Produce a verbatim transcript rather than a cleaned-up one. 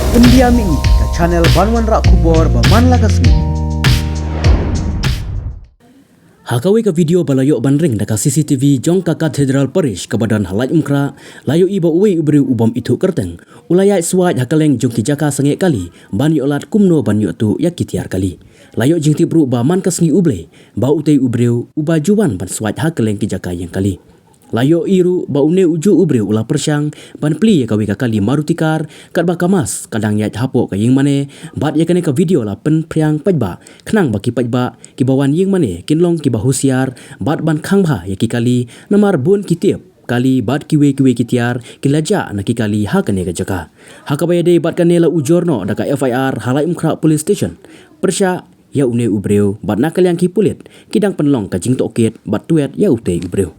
India Mini, ka channel ban wanrah khubor ba man la ka sngi. Ha kawei ka video ba la ïoh ban ring da ka C C T V jong ka Cathedral Parish kaba don ha Laitumkhrah, la ïohi ba uwei u briew u bym ithuh kyrteng u la ïaid swaid ha kylleng jong ki jaka sangeh kali ban ïoh lad kumno ban ïoh tuh ïa ki tiar kali. La ïoh jingtip ruh ba man ka sngi U Blei ba utei u briew uba ju wan ban swaid ha kylleng ki jaka ïeng kali. La ïohi ruh ba une ujuh u briew u la pyrshang ban plie ïa kawei ka kali Maruti car katba ka mask ka dang ïaid hapoh ka ïing mane, bad ïa kane ka video la pynphriang paidbah khnang ba ki paidbah kiba wan ïing mane kin long kiba husiar bad ban khang bha ïa ki kali, namar bun ki tip kali bad kiwei kiwei ki tiar ki la jah na ki kali ha kane ka jaka. Ha kaba ïadei bad kane la ujor noh da ka F I R ha Laitumkhrah Police Station pyrshah ïa une u briew bad na ka liang ki pulit ki dang pynlong ka jingtohkit bad tuet ïa utei u briew.